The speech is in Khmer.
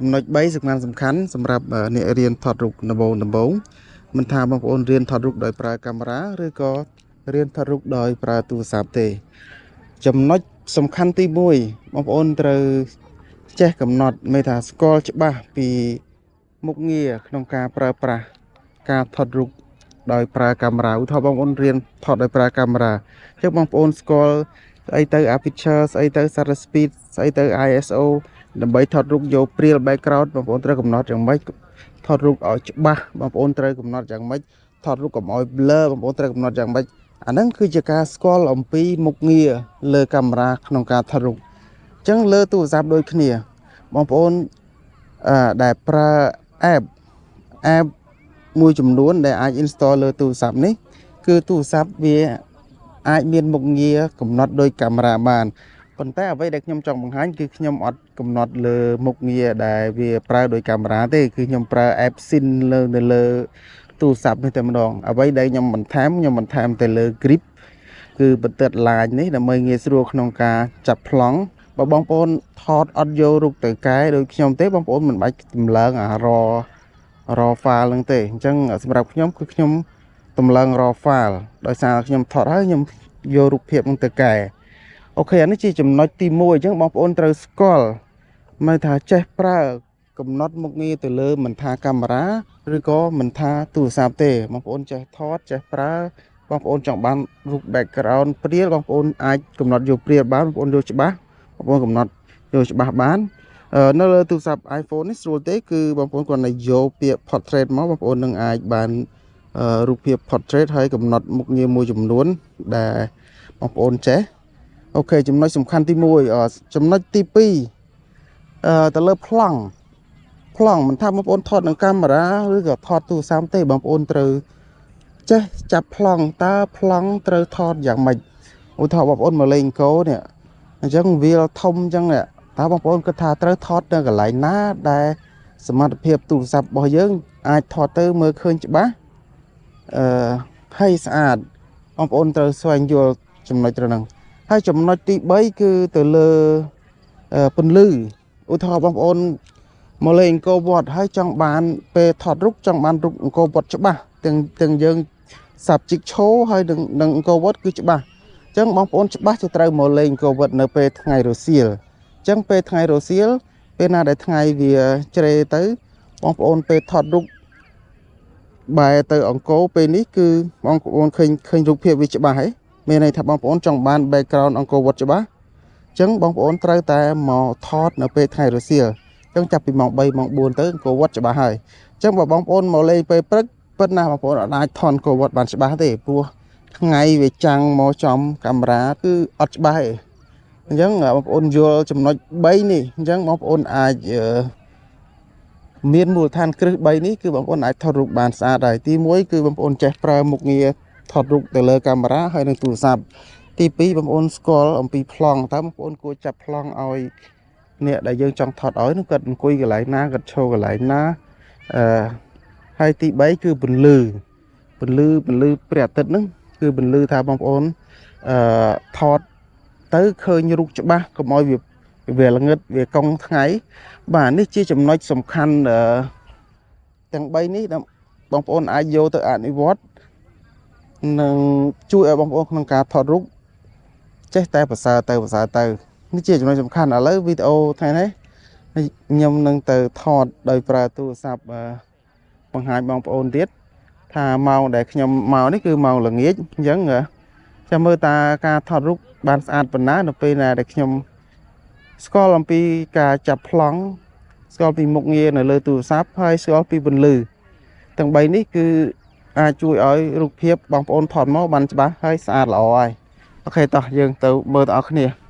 ចំណុច3សំខាន់សំខាន់សម្រាប់អ្នករៀនថតរូបដំបូងដំបូងមិនថាបងប្អូនរៀនថតរូបដោយប្រើកាមេរ៉ាឬក៏រៀនថតរូបដោយប្រើទូរស័ព្ទទេចំណុចសំខាន់ទី1បងប្អូនត្រូវចេះកំណត់មានថាស្គាល់ច្បាស់ពីមុខងារក្នុងការប្រើប្រាស់ការថតរូបដោយប្រើកាមេរ៉ាឧទាហរណ៍បងប្អូនរៀនថតដោយប្រើកាមេរ៉ាអញ្ចឹងបងប្អូនស្គាល់ស្អីទៅ aperture ស្អីទៅ shutter speed ស្អីទៅ ISO ដើម្បីថតរូបយកព្រាល background បងប្អូនត្រូវកំណត់យ៉ាងម៉េចថតរូបឲ្យច្បាស់បងប្អូនត្រូវកំណត់យ៉ាងម៉េចថតរូបកុំឲ្យ blur បងប្អូនត្រូវកំណត់យ៉ាងម៉េចអាហ្នឹងគឺជាការស្គាល់អំពីមុខងារលើកាមេរ៉ាក្នុងការថតរូបអញ្ចឹងលើទូរស័ព្ទដូចគ្នាបងប្អូនអឺដែលប្រើ app មួយចំនួនដែលអាច install លើទូរស័ព្ទនេះគឺទូរស័ព្ទវាអាចមានមុខងារកំណត់ដោយកាមេរ៉ាបានប៉ុន្តែអ្វីដែលខ្ញុំចង់បង្ហាញគឺខ្ញុំអត់កំណត់លើមុខងារដែលវាប្រើដោយកាមេរ៉ាទេគឺខ្ញុំប្រើ app Scene លើនៅលើទូរស័ព្ទនេះតែម្ដងអ្វីដែលខ្ញុំបន្ថែមខ្ញុំបន្ថែមទៅលើ grip គឺបន្ទាត់ line នេះដើម្បីងាយស្រួលក្នុងការចាប់ប្លង់បើបងប្អូនថតអត់យករូបទៅកែដូចខ្ញុំទេបងប្អូនមិនបាច់តម្លើងអា raw file ហ្នឹងទេអញ្ចឹងសម្រាប់ខ្ញុំគឺខ្ញុំតម្លើង raw file ដោយសារខ្ញុំថតហើយខ្ញុំយករូបភាពហ្នឹងទៅកែOK អានេះជាចំណុចទី1អញ្ចឹងបងប្អូនត្រូវស្គាល់មើលថាចេះប្រើកំណត់មុខងារទៅលើមិនថាកាមេរ៉ាឬក៏មិនថាទូរស័ព្ទទេបងប្អូនចេះថតចេះប្រើបងប្អូនចង់បានរូប background ព្រាលបងប្អូនអាចកំណត់យកព្រាលបានបងប្អូនយកច្បាស់បងប្អូនកំណត់យកច្បាស់បាននៅលើទូរស័ព្ទ iPhone នេះស្រួលទេគឺបងប្អូនគ្រាន់តែយកពាក្យ portrait មកបងប្អូននឹងអាចបានរូបភាព portrait ហើយកំណត់មុខងារមួយចំនួនដែលបងប្អូនចេះOK ចំណុចសំខាន់ទី1ចំណុចទី2ទៅលើប្លង់ប្លង់មិនថាបងប្អូនថតនឹងកាមេរ៉ាឬក៏ថតទូរស័ព្ទទេបងប្អូនត្រូវចេះចាប់ប្លង់តើប្លង់ត្រូវថតយ៉ាងម៉េចឧទាហរណ៍បងប្អូនមកលេងអង្គរនេះអញ្ចឹងវាលធំអញ្ចឹងនេះតើបងប្អូនគិតថាត្រូវថតនៅកន្លែងណាដែលសមត្ថភាពទូរស័ព្ទរបស់យើងអាចថតទៅមើលឃើញច្បាស់អឺហើយស្អាតបងប្អូនត្រូវស្វែងយល់ចំណុចត្រង់ហ្នឹងហើយចំណុចទី3គឺទៅលើពន្លឺឧទាហរណ៍បងប្អូនមកលេងអង្គរវត្តហើយចង់បានពេលថតរូបចង់បានរូបអង្គរវត្តច្បាស់ទាំងទាំងយើង subject ឈរហើយនឹងនឹងអង្គរវត្តគឺច្បាស់អញ្ចឹងបងប្អូនច្បាស់ជាត្រូវមកលេងអង្គរវត្តនៅពេលថ្ងៃរសៀលអញ្ចឹងពេលថ្ងៃរសៀលពេលណាដែលថ្ងៃវាជ្រេទៅបងប្អូនពេលថតរូបបែរទៅអង្គរពេលនេះគឺបងប្អូនឃើញឃើញរូបភាពវាច្បាស់ហើយមានន័យថាបងប្អូនចង់បាន background អង្គរវត្តច្បាស់អញ្ចឹងបងប្អូនត្រូវតែមកថតនៅពេលថ្ងៃរសៀលអញ្ចឹងចាប់ពីម៉ោង3ម៉ោង4ទៅអង្គរវត្តច្បាស់ហើយអញ្ចឹងបើបងប្អូនមកលេងពេលព្រឹកពិតណាស់បងប្អូនអាចថតអង្គរវត្តបានច្បាស់ទេព្រោះថ្ងៃវាចាំងមកចំកាមេរ៉ាគឺអត់ច្បាស់ទេអញ្ចឹងបងប្អូនយល់ចំណុច3នេះអញ្ចឹងបងប្អូនអាចមានមូលដ្ឋានគ្រឹះ3នេះគឺបងប្អូនអាចថតរូបបានស្អាតហើយទី1គឺបងប្អូនចេះប្រើមុខងារថតរូបទៅលើកាមេរ៉ាហើយនិងទូរស័ព្ទទី2បងប្អូនស្គាល់អំពីប្លង់តើបងប្អូនគួរចាប់ប្លង់ឲ្យអ្នកដែលយើងចង់ថតឲ្យនោះគាត់អង្គុយកន្លែងណាគាត់ឈរកន្លែងណាអឺហើយទី3គឺពន្លឺពន្លឺពន្លឺព្រះអាទិត្យហ្នឹងគឺពន្លឺថាបងប្អូនអឺថតទៅឃើញរូបច្បាស់កុំឲ្យវាវាល្ងឹតវាកង់ថ្ងៃបាទនេះជាចំណុចសំខាន់អឺទាំង3នេះបងប្អូនអាចយកទៅអនុវត្តនឹងជួយឲ្យបងប្អូនក្នុងការថតរូបចេះតែប្រសើរទៅប្រសើរទៅនេះជាចំណុចសំខាន់ឥឡូវវីដេអូថ្ងៃនេះខ្ញុំនឹងទៅថតដោយប្រើទូរស័ព្ទបង្ហាញបងប្អូនទៀតថាម៉ោងដែលខ្ញុំមកនេះគឺម៉ោងល្ងាចអញ្ចឹងចាំមើលតាការថតរូបបានស្អាតប៉ុណ្ណានៅពេលណាដែលខ្ញុំស្គាល់អំពីការចាប់ប្លង់ស្គាល់ពីមុខងារនៅលើទូរស័ព្ទហើយស្គាល់ពីពន្លឺទាំង3នេះគឺអាចជួយឲ្យរូបភាពបងប្អូនថតមកបានច្បាស់ហើយស្អាតល្អហើយ OK តោះយើងទៅមើលទាំងអស់គ្នា។